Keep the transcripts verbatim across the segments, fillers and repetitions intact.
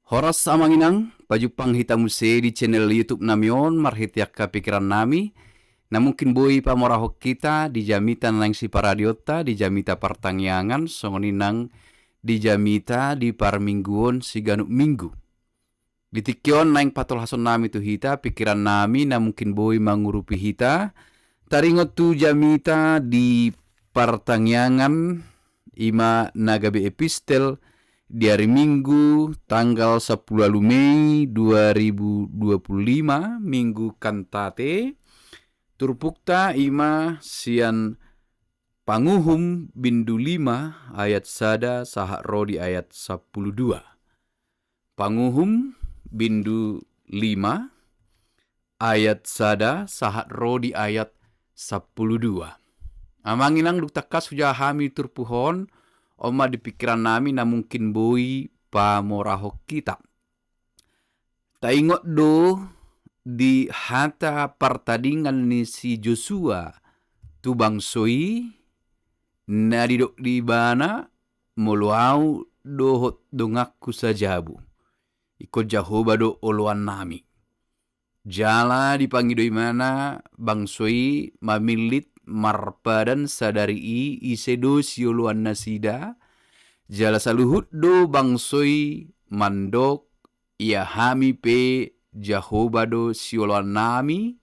Horas amang inang, pajumpang hita muse di channel YouTube nami on marhite angka pikiran nami, na mungkin boi pamorahon hita di jamita naeng siparadionta, di jamita partangiangan, songon i nang di jamita di parmingguon siganup minggu. Di tingki on naeng patolhason nami tu hita pikiran nami na mungkin boi mangurupi hita, taringot tu jamita di partangiangan, ima na gabe epistel di ari Minggu tanggal sampulu ualu Mei dua ribu dua puluh lima, Minggu Kantate. Turpukta ima sian Panguhum bindu lima ayat sada sahat ro di ayat sampulu dua. Panguhum bindu lima ayat sada sahat ro di ayat sampulu dua. Amang inang, dung tangkas hujaha hami turpuk on, on ma di pikiran nami na mungkin boi pamorahon hita. Taingot do di hata partadingan ni si Josua tu bangso i, na didok di ibana, molo ahu dohot donganku sajabu, ingkon Jahowa do oloan nami. Jala dipangido ibana bangso i mamillit marpadan sadari i ise do sioloan nasida, jala saluhut do bangso i mandok, ia hami pe Jahowa do sioloan nami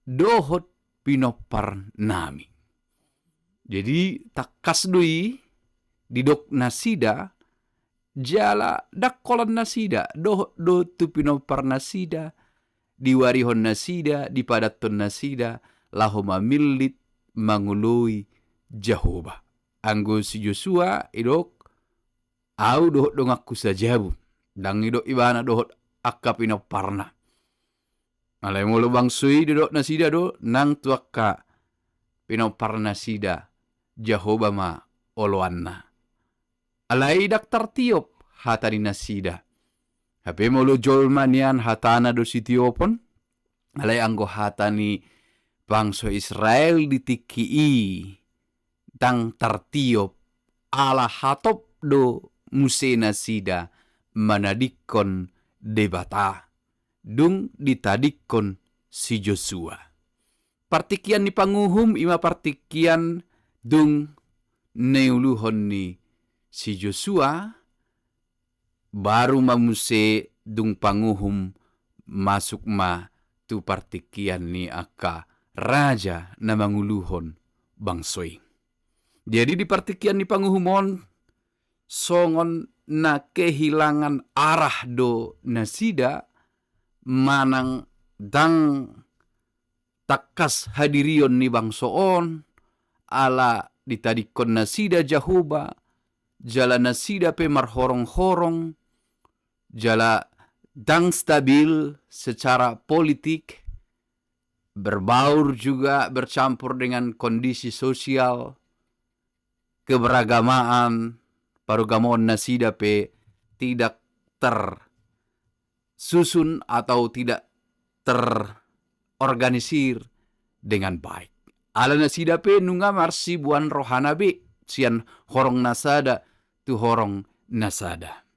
dohot pinompar nami. Jadi tangkas do i didok nasida, jala ndang holan nasida, dohot do tu pinompar nasida, diwarihon nasida, dipadathon nasida laho mamillit mangoloi Jahowa. Anggo si Josua didok, ahu dohot donganku sajabu, ndang didok ibana dohot angka pinomparna. Alai molo bangso i didok nasida do nang tu angka pinompar nasida, Jahowa ma oloanna. Alai ndang tartiop hata ni nasida. Hape molo jolma nian hatana do sitiopon, alai anggo hata ni bangso Israel di tingki i ndang tartiop, ala hatop do muse nasida manadingkon Debata dung ditadingkon si Josua. Partingkian ni Panguhum ima partingkian dung niuluhon ni si Josua, baru ma muse dung Panguhum masuk ma tu partingkian ni angka raja na manguluhon bangso i. Jadi di partingkian ni Panguhum on, songon na kehilangan arah do nasida, manang ndang tangkas hadirion ni bangso on, ala ditadingkon nasida Jahowa, jala nasida pe marhorong-horong, jala ndang stabil secara politik, berbaur juga bercampur dengan kondisi sosial, keberagamaan, parugamaon nasida pe tidak tersusun atau tidak terorganisir dengan baik. Ala nasida pe nunga marsibuan rohana be sian horong na sada tu horong na sada.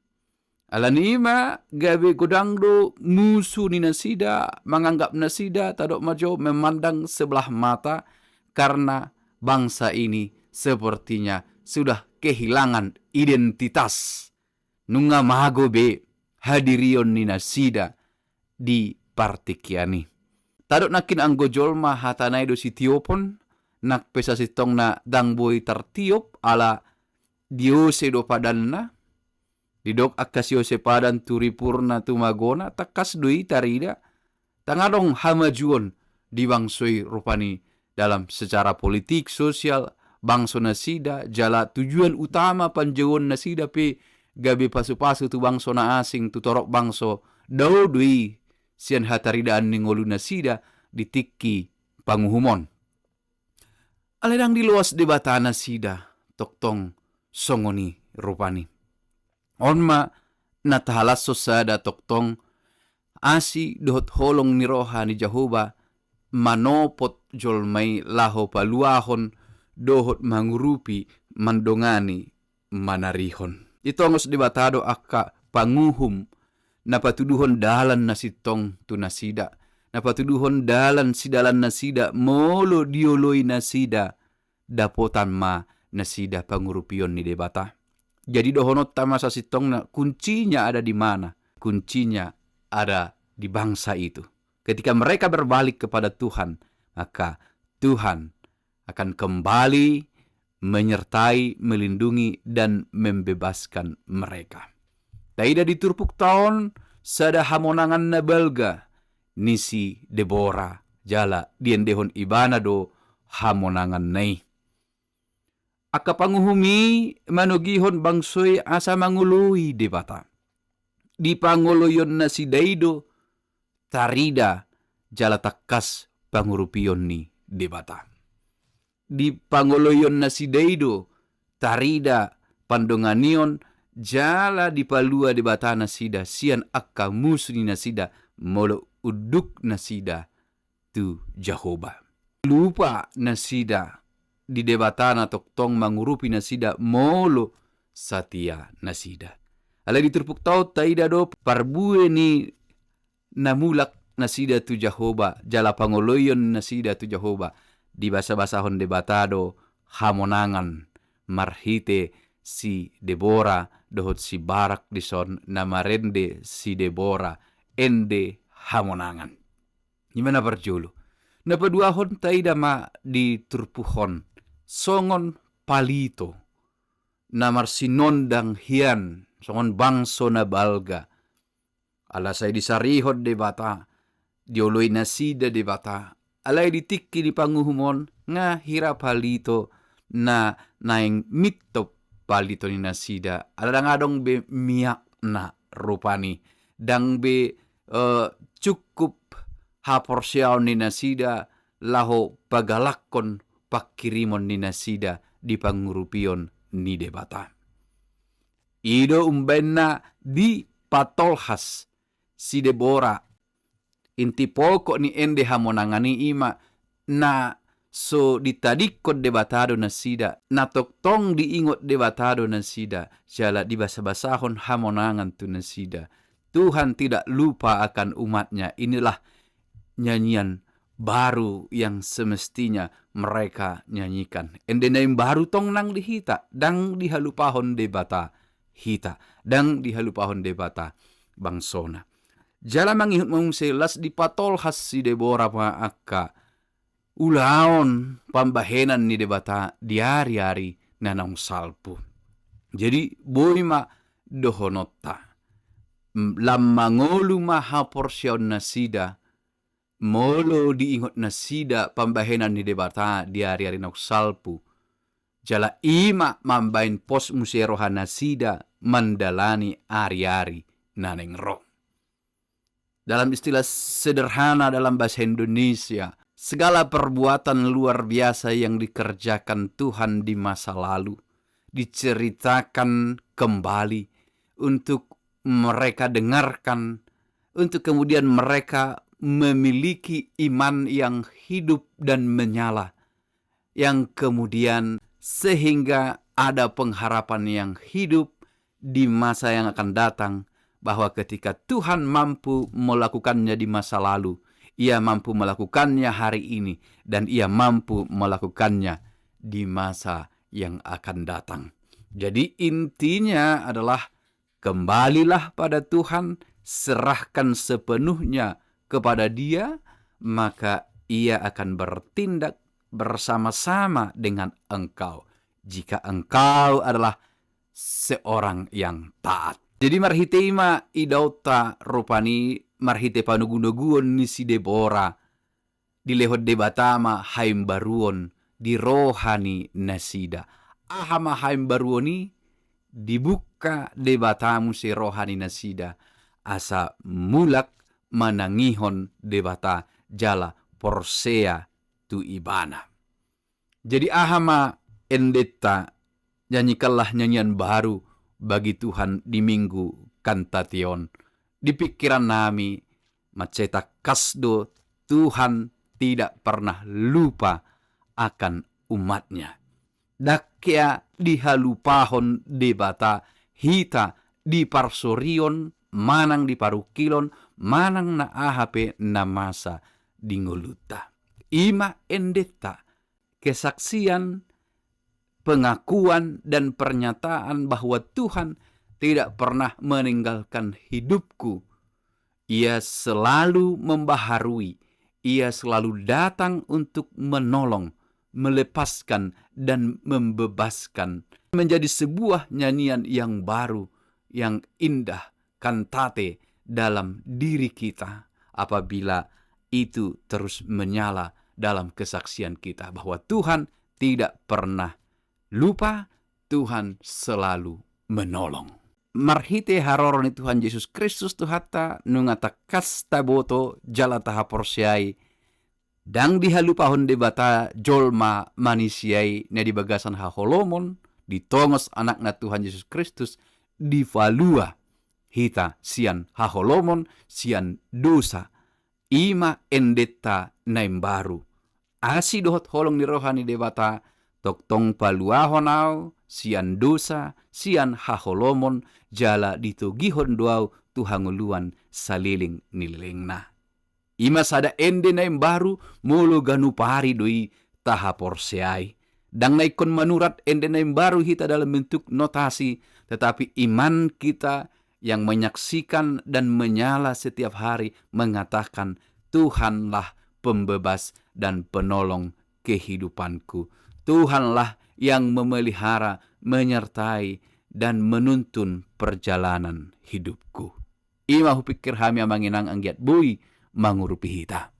Alani i ma gabe godang do musu ni nasida, manganggap nasida, tadok ma jo, memandang sebelah mata, karena bangsa ini sepertinya sudah kehilangan identitas. Nunga mago be hadirion ni nasida di partingkian i. Tadok nangkin anggo jolma hatana i do sitiopon, nang pe sasintongna ndang boi tartiop ala diose do padanna, didok angka siose padan tu ripurna tumagona, tangkas do i tarida, ndang adong hamajuon di bangso i rupani dalam secara politik, sosial, bangso nasida, jala tujuan utama panjouon nasida pe gabe pasu-pasu tu bangso na asing, tu torop bangso, dao do i sian hataridaan ni ngolu nasida di tingki panguhum on. Alai ndang diloas Debata nasida tongtong songon i rupani. On ma na tahalashon sada tongtong asi dohot holong ni roha ni Jahowa manopot jolma i laho paluahon dohot mangurupi, mandongani, manarihon. Ditongos Debata do angka panguhum na patuduhon dalan na sintong tu nasida, na patuduhon dalan sidalan nasida, molo dioloi nasida, dapotan ma nasida pangurupion ni Debata. Jadi dohononta ma sasintongna, kuncinya ada di mana? Kuncinya ada di bangsa itu. Ketika mereka berbalik kepada Tuhan, maka Tuhan akan kembali menyertai, melindungi, dan membebaskan mereka. Taida di turpukta on sada hamonangan na balga ni si Debora, jala diendehon ibana do hamonanganna i. Angka panguhum i manogihon bangso i asa mangoloi Debata. Di pangoloion nasida i do tarida jala tangkas pangurupion ni Debata. Di pangoloion nasida i do tarida pandonganion jala dipalua Debata nasida sian angka musu ni nasida molo unduk nasida tu Jahowa. Lupa nasida di Debata na tongtong mangurupi nasida molo satia nasida. Alai di turpukta on taida do parbue ni na mulak nasida tu Jahowa, jala pangoloion nasida tu Jahowa, dibasabasahon Debata do hamonangan marhite si Debora dohot si Barak dison na marende si Debora ende hamonangan. I ma na parjolo. Na paduahon taida ma di turpuk on songon palito na marsinondang hian songon bangso na balga. Ala sai disarihon Debata, dioloi nasida Debata. Alai di tingki ni panguhum on nga hira palito na naeng mintop palito ni nasida. Ala ndang adong be miakna rupani. Ndang be, eh, cukup haporseaon ni nasida laho pagalakkon pangkirimon ni nasida di pangurupion ni Debata. I do umbahen na dipatolhas si Debora. Inti pokok ni ende hamonangan i i ma na so ditadingkon Debata do nasida, na tongtong diingot Debata do nasida, jala dibasabasahon hamonangan tu nasida. Tuhan tidak lupa akan umat-Nya. Inilah nyanyian baru yang semestinya mereka nyanyikan. Ende na imbaru tong nang di hita, ndang dihalupahon Debata hita, ndang dihalupahon Debata bangso-Na. Jala mangihut ma muse, las dipatolhas si Debora ma angka ulaon pambahenan ni Debata di ariari na naung salpu. Jadi boi ma dohononta, lam mangolu ma haporseaon nasida, molo diingot nasida pambahenan ni Debata di ariari naung salpu. Jala i ma mambahen pos muse roha nasida mandalani ariari na naeng ro. Dalam istilah sederhana dalam bahasa Indonesia, segala perbuatan luar biasa yang dikerjakan Tuhan di masa lalu diceritakan kembali untuk mereka dengarkan, untuk kemudian mereka memiliki iman yang hidup dan menyala, yang kemudian sehingga ada pengharapan yang hidup di masa yang akan datang, bahwa ketika Tuhan mampu melakukannya di masa lalu, Ia mampu melakukannya hari ini, dan Ia mampu melakukannya di masa yang akan datang. Jadi intinya adalah kembalilah pada Tuhan, serahkan sepenuhnya kepada Dia, maka Ia akan bertindak bersama-sama dengan engkau, jika engkau adalah seorang yang taat. Jadi marhite i ma idaonta rupani marhite panogunoguon ni si Debora, dilehon Debata ma haimbaruon di roha ni nasida. Aha ma haimbaruon i? Dibuka Debata muse roha ni nasida asa mulak manangihon Debata jala porsea tu Ibana. Jadi aha ma endenta, nyanyikanlah nyanyian baru bagi Tuhan di Minggu Kantate on. Di pikiran nami, mansai tangkas do Tuhan tidak pernah lupa akan umat-Nya. Ndang hea dihalupahon Debata hita di parsorion manang di parungkilon, manang na aha pe na masa di ngolunta. I ma endenta, kesaksian, pengakuan, dan pernyataan bahwa Tuhan tidak pernah meninggalkan hidupku. Ia selalu membaharui, Ia selalu datang untuk menolong, melepaskan, dan membebaskan. Menjadi sebuah nyanyian yang baru, yang indah, kantate dalam diri kita, apabila itu terus menyala dalam kesaksian kita bahwa Tuhan tidak pernah lupa, Tuhan selalu menolong. Marhite haroro ni Tuhan Jesus Kristus Tuhanta, nunga tangkas taboto jala tahaporseai, ndang dihalupahon Debata jolma manisia i na di bagasan haholomon, di tongos Anakna Tuhan Jesus Kristus, dipalua hita sian haholomon, sian dosa. I ma endenta na imbaru. Asi dohot holong ni roha ni Debata, tongtong paluahon ahu sian dosa, sian haholomon, jala ditogihon do ahu tu hangoluan saleleng ni lelengna. I ma sada ende na imbaru, molo ganup ari do i tahaporseai. Ndang na ingkon manurat ende na imbaru hita dalam bentuk notasi, tetapi iman kita yang menyaksikan dan menyala setiap hari mengatakan, "Tuhanlah pembebas dan penolong kehidupanku. Tuhanlah yang memelihara, menyertai, dan menuntun perjalanan hidupku." I ma hupikir hami amang inang anggiat boi mangurupi hita.